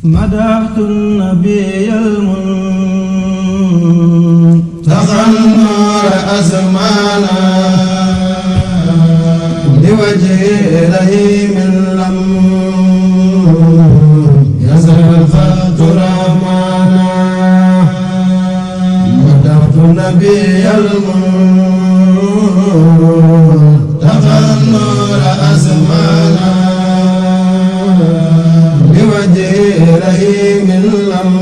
مدحت النبي المنتقى النور أزمانا لوجه إليه من لم يزل فتر معنا مدحت النبي المنتقى النور أزمانا لوجه إليه من لم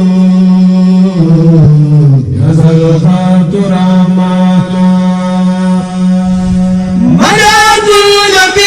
يزل فتر معنا مدحت النبي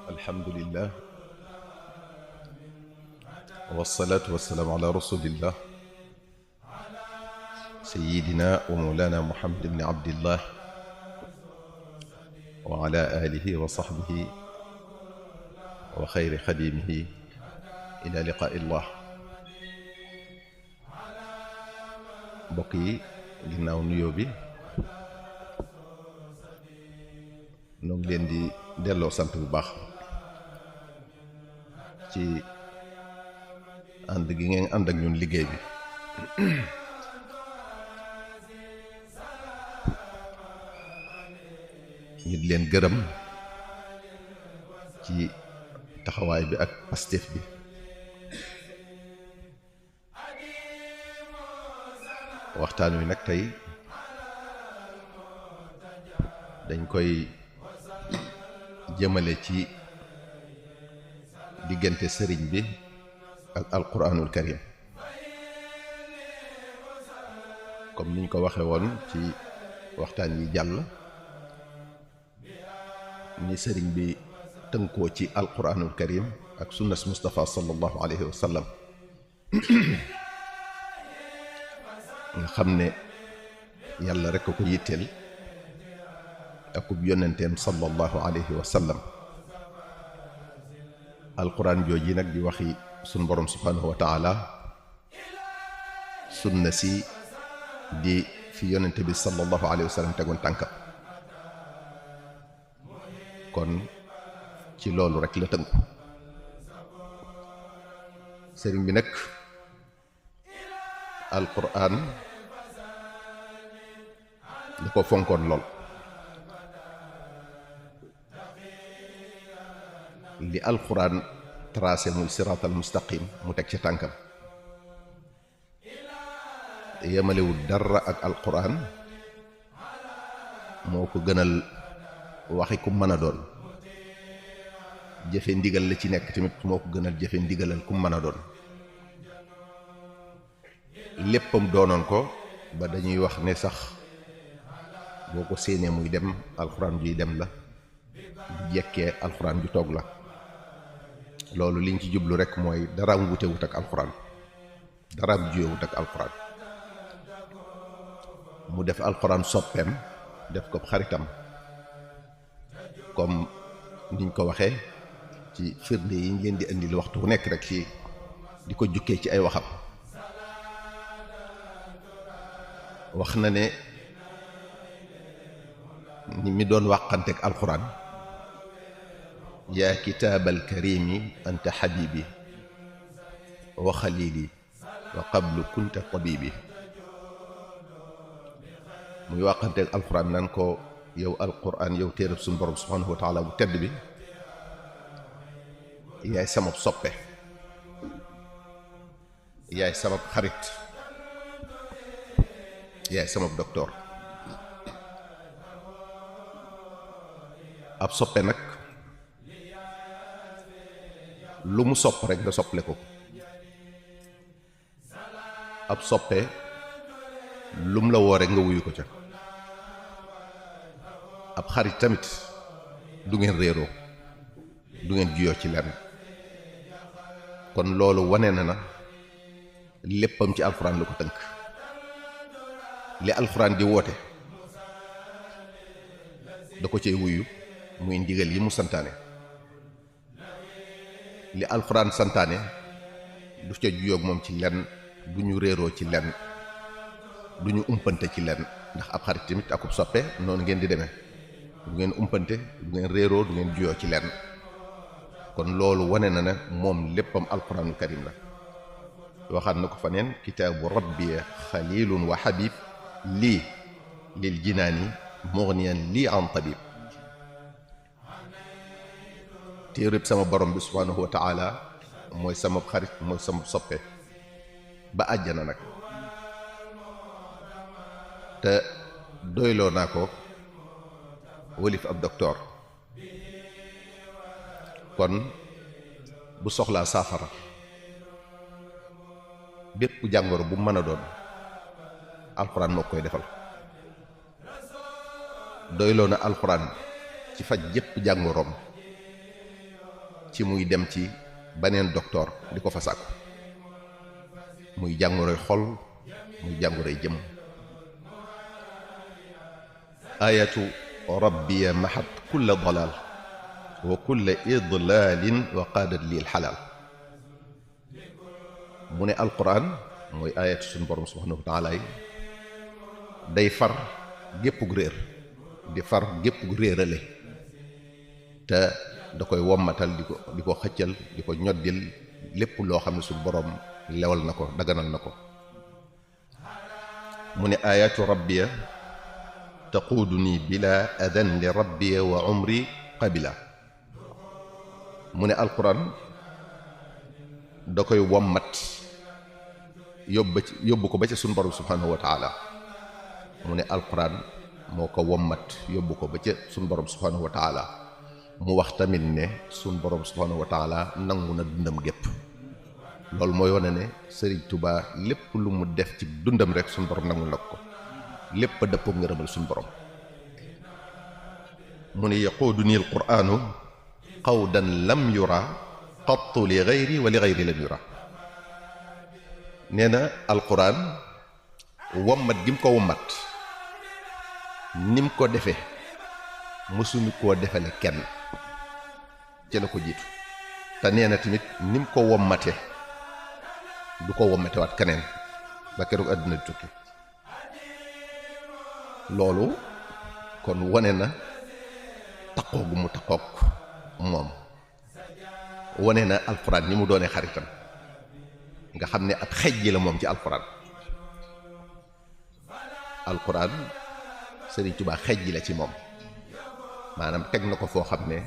alhamdulillah wassalatu wassalamu ala rasulillah sayyidina wa mawlana muhammad ibn abdillah wa ala alihi wa sahbihi wa khayri khadimihi ila liqa'i llah. mbokk yi, ginnaaw nuyoo bi noo ngi leen di delloo sant bu baax ci ànd gi ngeen ànd ak ñun liggéey bi. ñu di leen gërëm ci taxawaay bi ak pastef bi. waxtaan wi nag tey dañ koy jëmale ci diggante sëriñ bi ak alquranul karim. comme niñ ko waxe woon ci waxtaan yi jàll, ni sëriñ bi tënkoo ci alquranul karim ak sunnas Mustafa sallallahu alayhi wa sallam nga xam ne yàlla rekk ko yitteel akub yonenteem sallallahu alayhi wa sallam. alquran jooji nag di waxi sun borom subhanahu wa taala, sunna si di fi yonente bi sallallahu alayhi wa sallam tegoon tànkam. kon ci loolu rek la tënku. sëriñ bi nag alquran da ko fonkoon lool. li alquran tracé muy siraatal mustaqim mu teg ci tànkam. yemalewul dara ak alquran, moo ko gënal waxi ku mën a doon. jëfe ndigal la ci nekk tamit moo ko gënal jëfe ndigalal ku mën a doon. léppam doonoon ko ba dañuy wax ne sax boo ko séenee muy dem alxuraan juy dem la, bu jekkee alxuraan ju toog la. loolu liñ ci jublu rek mooy daraam wutewut ak alxuraan, daraam juyewut ak alxuraan. def alxuraan soppeem def ko xaritam comme niñ ko waxee ci firnde yi ñu leen di indil waxtu bu nekk rek ci di ko jukkee ci ay waxam wax na ne ni mi doon wàqanteeg alxuraan yaa kitaabal karimi anta xabibi wa xalili wa qablu kunta tabibi muy wàqanteeg alxuraan nan ko yow alxuraan yow téereb suñu borom subhanahu wa taala bu tedd bi yaay sama soppe yaay sama xarit yaay sama docteur ab soppe nag lu mu sopp rek nga sopple ko ab soppe lum la woo rek nga wuyu ko ca ab xarit tamit du ngeen réeroo du ngeen juyoo ci lenn kon loolu wane na léppam ci alxuraan la ko tënk li alxuraan di woote da ko cay wuyu muy ndigal yi mu santaane li alxuraan santaane du ca juyoog moom ci lenn du ñu réeroo ci lenn du ñu umpante ci lenn ndax ab xarit tamit akub soppe noonu ngeen di demee du ngeen umpante du ngeen réeroo du ngeen juyoo ci lenn kon loolu wane na ne moom léppam alxuraanul karim la waxaat na ko fa neen kitaabu rabbi xalilun wa habib lii lil jinaani mughniyan lii an tabib téereb sama borom bi subhanahu wa taala mooy sama xarit mooy sama soppe ba àjjana nag te doyloo naa ko walif ab docteur kon bu soxlaa saafara bépp jàngoro bu mën a doon alxuraan moo koy defal doyloo na alxuraan ci faj jépp jàngoroom ci muy dem ci beneen docteur di ko fa sàkku muy jàngoroy xol muy jàngoroy jëm ayatu rabbiya mahat kulla dalal wa kulla idlalin wa qaadat lil xalaal mu ne alquran mooy ayatu suñu borom subhanahu wa taala yi day far géppug réer di far géppug réerale te da koy wommatal di ko xëccal di ko ñoddil lépp loo xam ne suñu borom lewal na ko daganal na ko mu ne ayatu rabbiya taquuduni bila adan li rabbiya wa umri qabila mu ne alquran da koy wommat yóbbu ko ba ca suñu borom subhanahu wa taala mu ne alquran moo ko wommat yóbbu ko ba ca suñu borom subhanahu wa taala mu wax tamit ne suñu borom subhanahu wa taala nangu na dundam gépp loolu mooy wane ne Sëriñ Tuubaa lépp lu mu def ci dundam rek suñu borom nangul na ko lépp a dëppoo ngërëmal suñu borom mu ne yaquuduni alquranu qawdan lam yura qattu li gayri wa li gayri lam yura nee na alquran wommat gi mu ko wommat nim ko defee mësuñu koo defale kenn ci la ko jiitu te nee na tamit nim ko wommate du ko wommate waat keneen ba keroog àdduna di tukki loolu kon wane na taqoo gu mu taqoog moom wane na alxuraan ni mu doonee xaritam nga xam ne ab xej ji la moom ci alxuraan alxuraan Sëriñ Tuubaa xej ji la ci moom maanaam teg na ko foo xam ne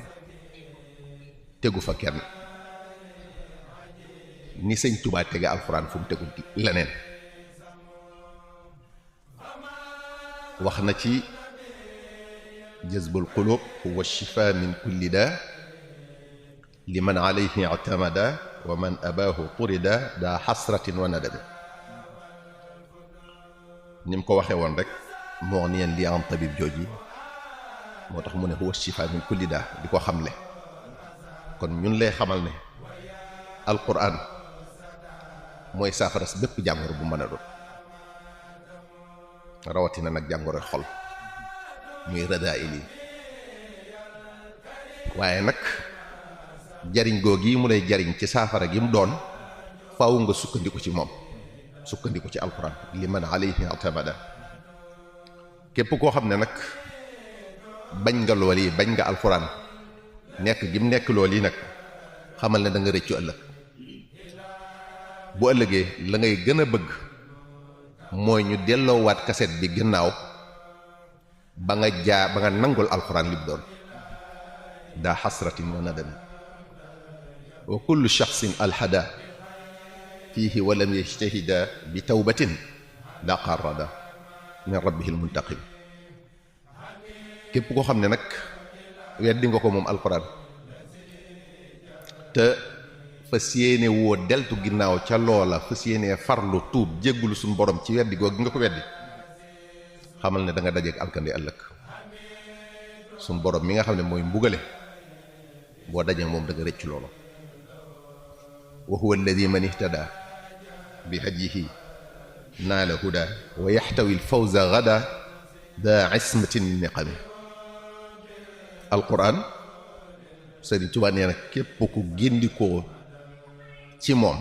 tegu fa kenn ni Sëñ Tuubaa tege alxuraan fu mu tegu leneen wax na ci jazbul qulub huwa shifaa min kulli daa liman alayhi i'tamada wa man abaahu turida daa xasratin wa nadami ni mu ko waxee woon rek moo neen li am tabib jooji moo tax mu ne huwa shifaa min kulli daa di ko xamle kon ñun lay xamal ne alquran mooy saafara si bépp jàngoro bu mën a doon rawatina nag jàngoroy xol muy radaa'il yi. waaye nag jariñ googi mu lay jariñ ci saafara gi mu doon faaw nga sukkandiku ci moom, sukkandiku ci alquran li man alayhi atamada. képp koo xam ne nag bañ nga lool yi, bañ nga alquran nekk gi mu nekk lool yi nag xamal ne da nga rëccu ëllëg. bu ëllëgee la ngay gën a bëgg mooy ñu delloowaat kaset bi gannaaw ba nga nangul alquran li mu doon. daa xasratin wa nadami wa kullu shaxsin alxada fiihi wa lam yajtahida bi tawbatin daa qarrada min rabbihi almuntaqim. képp koo xam ne nag weddi nga ko moom alquran te fas yéene woo deltu ginnaaw ca loola, fas yéene farlu tuub jéggulu suñu borom ci weddi googu nga ko weddi, xamal ne da nga dajeek alkande ëllëg. suñu borom mi nga xam ne mooy mbugale, boo dajee moom da nga rëcc loolu. wa huwa alladi man ihtada bi hadiyihi naala huda wa yaxtawi alfawza gada daa ismatin min niqami. alquran Sëriñ Tuubaa nee na képp ku géndikoo ci moom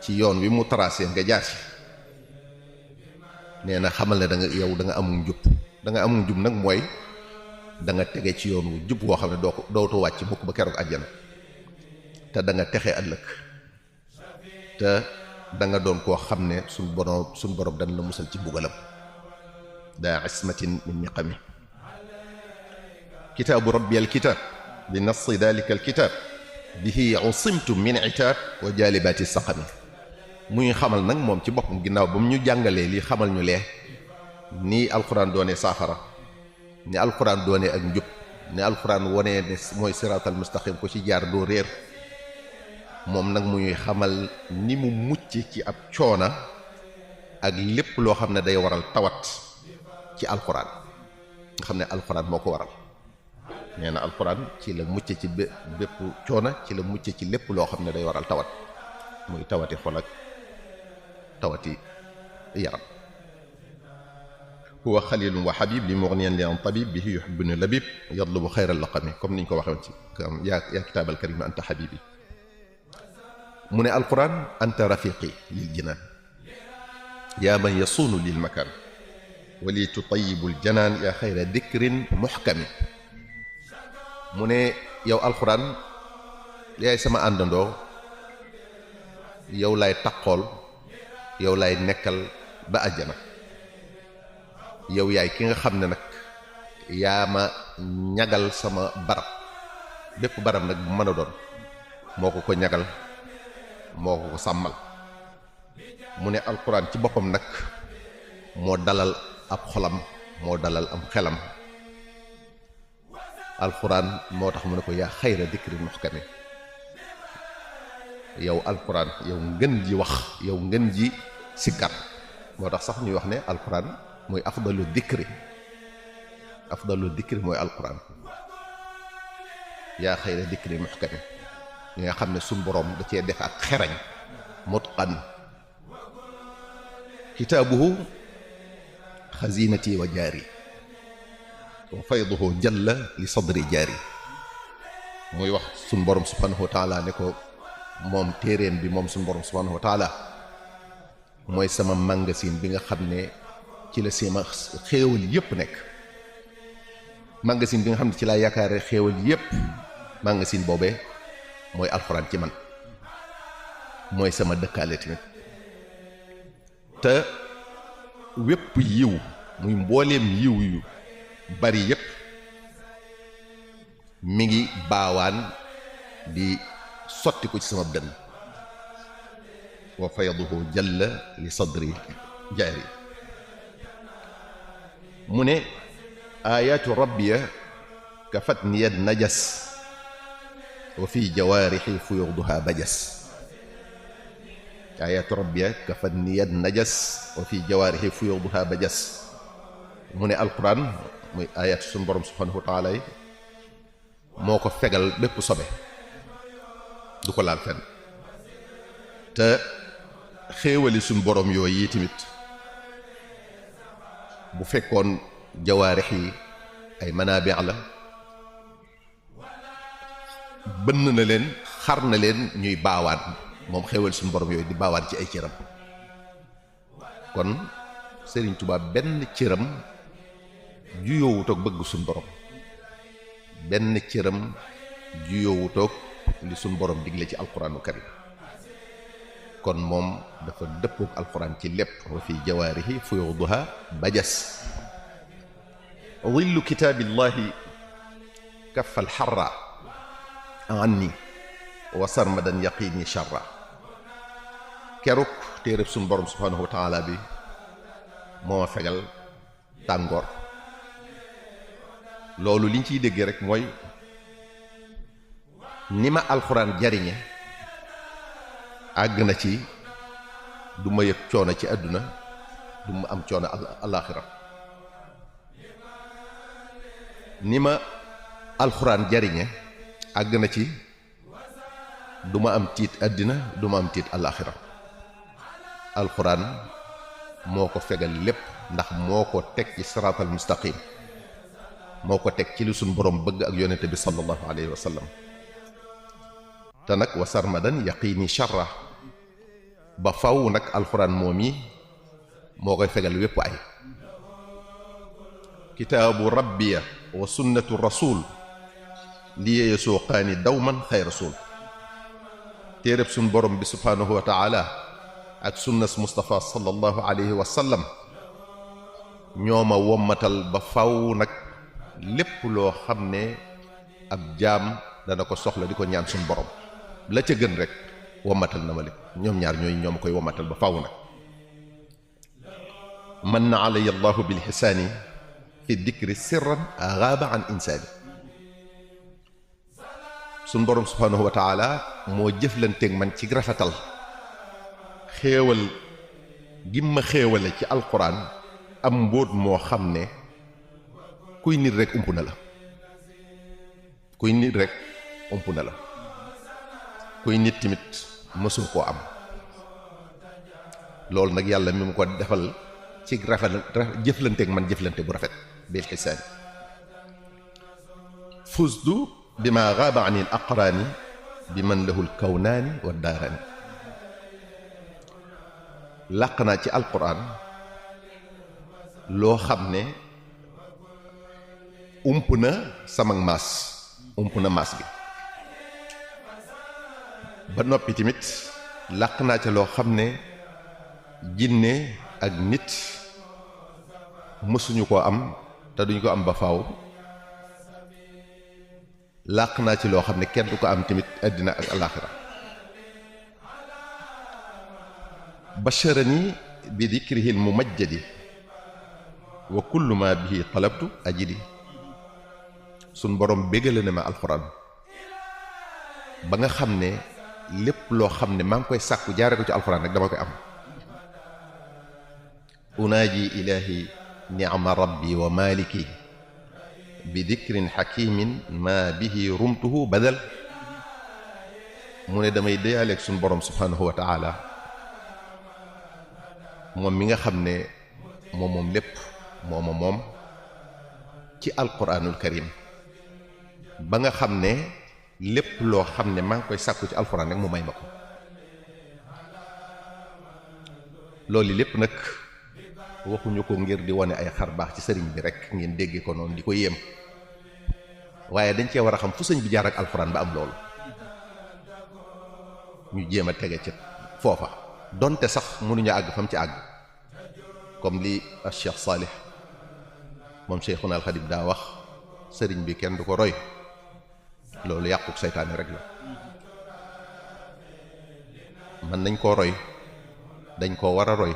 ci yoon wi mu tracé nga jaar ci, nee na xamal ne da nga yow da nga amul njub. da nga amul njub nag mooy da nga tege ci yoon wu jub woo xam ne dootu wàcc mukk ba keroog àjjana, te da nga texe ëllëg, te da nga doon koo xam ne suñ borom dana la musal ci mbugalam. daa ismatin min niqami. kitaabu rabbi al kitaab bi nassi dalika al kitaab bihi usimtu min itaab wa jaalibaati saqami. muy xamal nag moom ci boppam ginnaaw ba mu ñu jàngalee lii xamal ñu lee nii alquran doone saafara, ni alquran doone ak njub, ni alquran wone ne mooy siraatal mustaqim ko ci jaar doo réer. moom nag muy xamal ni mu mucc ci ab coona ak lépp loo xam ne day waral tawat ci alquran, nga xam ne alquran moo ko waral. nee na alquran ci la mucc ci bépp coona, ci la mucc ci lépp loo xam ne day waral tawat, muy tawati xol ak tawati yaram. huwa xalilun wa xabib li mughniyan li an tabib bihi yuhibbuni labib yatlubu xayral laqami, comme niñ ko waxee ci yaa kitaabal karim anta habibi. mu ne alquran anta rafiqi lil jinaan yaa man yasuunu lil makaan wa li tutayibul janaan yaa xayra dikrin muxkami. mu ne yow alquran yaay sama àndandoo, yow laay taqool, yow laay nekkal ba àjjana. yow yaay ki nga xam ne nag yaa ma ñagal sama barab, bépp barab nag bu mën a doon moo ko ñagal, moo ko sàmmal. mu ne alquran ci boppam nag moo dalal ab xolam, moo dalal am xelam. alquran moo tax mu ne ko yaa xayra dikri muxkami. yow alquran yow ngën ji wax, yow ngën ji sikkar. moo tax sax ñuy wax ne alquran mooy afdalu dikri, afdalu dikri mooy alquran. yaa xayra dikri muxkami, ñi nga xam ne suñ boroom da cee def ak xerañ mutqan. kitaabuhu xazinati wa jaari wa fayduhu jalla li sadri jaari. muy wax suñ borom subhanahu wa taala ne ko moom téeréem bi moom suñ borom subhanahu wa taala mooy sama magasin bi nga xam ne ci la sama xéewal yépp nekk. magasin bi nga xam ne ci laa yaakaare xéewal yépp, magasin boobee mooy alxuraan ci man, mooy sama dëkkaale tamit. te wépp yiw, muy mbooleem yiw yu bari yépp mi ngi baawaan di sotti ko ci sama dënn. wa fayduhu jalla li sadri jaari. mu ne ayaatu rabbiya kafatniyat najas wa fi jawaarixi fuyuduha bajas. ayaatu rabbiya kafatniyat najas wa fi jawaarixi fuyuduha bajas. mu ne alquran muy ayat suñu borom subhanahu wa taala yi moo ko fegal bépp sobe, du ko laal fenn. te xéewali suñu borom yooyu yi tamit bu fekkoon jawaarix yi ay manaabi la bënn na leen xar na leen ñuy baawaan moom xéewal suñu borom yooyu di baawaan ci ay cëram kon Sëriñ Tuubaa benn cëram juyoowut ak bëgg suñu borom benn cëram juyoowut ak li suñu borom digle ci alquraanu karim kon moom dafa dëppook alquran ci lépp wa fi jawaarihi fuyuduha bajas dhillu kitaabillahi kaffal harra anni wa sarmadan yaqini sharra keruk téereb suñu borom subhanahu wa taala bi moo ma fegal tàngoor loolu liñ ciy déggee rek mooy ni ma alxuraan jariñe àgg na ci du ma yëg coono ci àdduna du ma am coono alaaxira ni ma alxuraan jariñe àgg na ci du ma am tiit àddina du ma am tiit alaaxira alxuraan moo ko fegal lépp ndax moo ko teg ci siraatal mustaqim moo ko teg ci li suñ borom bëgg ak yonente bi sallallahu alayhi wa sallam te nag wa sarmadan yaqini sharra ba faw nag alxuraan moom yi moo koy fegal wépp ay kitaabu rabbiya wa sunnatu rasul li yasuuqaani dawman xay rasul téereb suñ borom bi subhanahu wa taala ak sunnas Mustafa sallallahu alayhi wa sallam ñoo ma wommatal ba faw nag lépp loo xam ne ab jaam dana ko soxla di ko ñaan suñ borom la ca gën rek wommatal na ma lépp ñoom ñaar ñooy ñoo ma koy wommatal ba faw nag man na alaya allahu bil xisaani fi dikri sirran gaaba an insaani suñ borom subhanahu wa taala moo jëflanteeg man ci rafetal xéewal gi ma xéewale ci alquran am mbóot moo xam ne kuy nit rek ump na la kuy nit rek ump na la kuy nit tamit mësul koo am loolu nag yàlla mi mu ko defal ci rafet jëflanteeg man jëflante bu rafet bil xisaani fuzdu bi ma gaaba an il aqraani bi man lahu l kawnaani wa daaraani làq naa ci alquran loo xam ne ump na sama maas ump na maas bi ba noppi tamit làq naa ca loo xam ne jinne ak nit mësuñu koo am te duñ ko am ba faaw làq naa ci loo xam ne kenn du ko am tamit àddina ak alaaxira basharani bi dikrihi l mumajjadi wa kullu ma bihi talabtu ajidi suñ borom bégale na ma alxuraan ba nga xam ne lépp loo xam ne maa ngi koy sàkku jaare ko ci alxuraan rek dama koy am unaaji ilahi ni'ma rabbi wa maliki bi dikrin hakimin ma bihi rumtuhu badal mu ne damay déyaaleeg suñ borom subhanahu wa taala moom mi nga xam ne moom lépp moom ci alquranul karim ba nga xam ne lépp loo xam ne maa ngi koy sàkku ci alquran rek mu may ma ko loolu lépp nag waxuñu ko ngir di wane ay xar baax ci sëriñ bi rek ngeen déggee ko noonu di ko yéem waaye dañ cee war a xam fu sëñ bi jaar ak alquran ba am loolu ñu jéem a tege ci foofa donte sax mënuñu àgg fam ci àgg comme li Cheikh Salih moom Cheikhuna al Xadim daa wax sëriñ bi kenn du ko roy loolu yàquk seytaane rek la man nañ koo roy dañ koo war a roy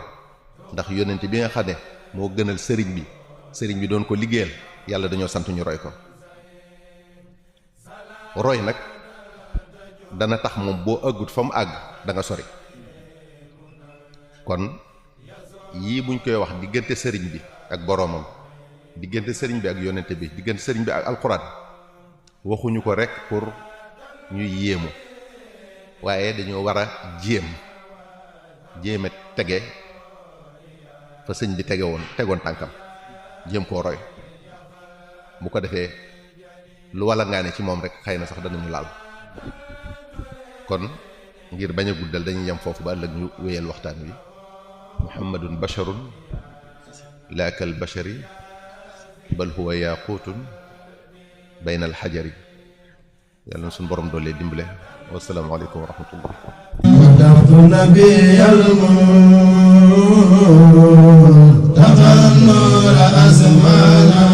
ndax yónnent bi nga xam ne moo gënal sëriñ bi doon ko liggéeyal yàlla dañoo sant ñu roy ko roy nag dana tax moom boo ëggut fa mu àgg da nga sori kon yii buñ koy wax diggante sëriñ bi ak boroomam diggante sëriñ bi ak yonente bi diggante sëriñ bi ak alxuraan waxuñu ko rek pour ñuy yéemu waaye dañoo war a jéem a tege fa sëñ bi tegoon tànkam jéem koo roy bu ko defee lu wala ngaa ne ci moom rek xëy na sax danañu laal. kon ngir bañ a guddal dañuy yem foofu ba ëllëg ñu wéyal waxtaan wi. muhammadun basharun laa kal bashari bal huwa yaqutun bayna al xajari. yàlla na suñu borom doolee dimbale. wassalaamu aleykum wa rahmatullah. ودعت نبي المنتقى النور أزمانا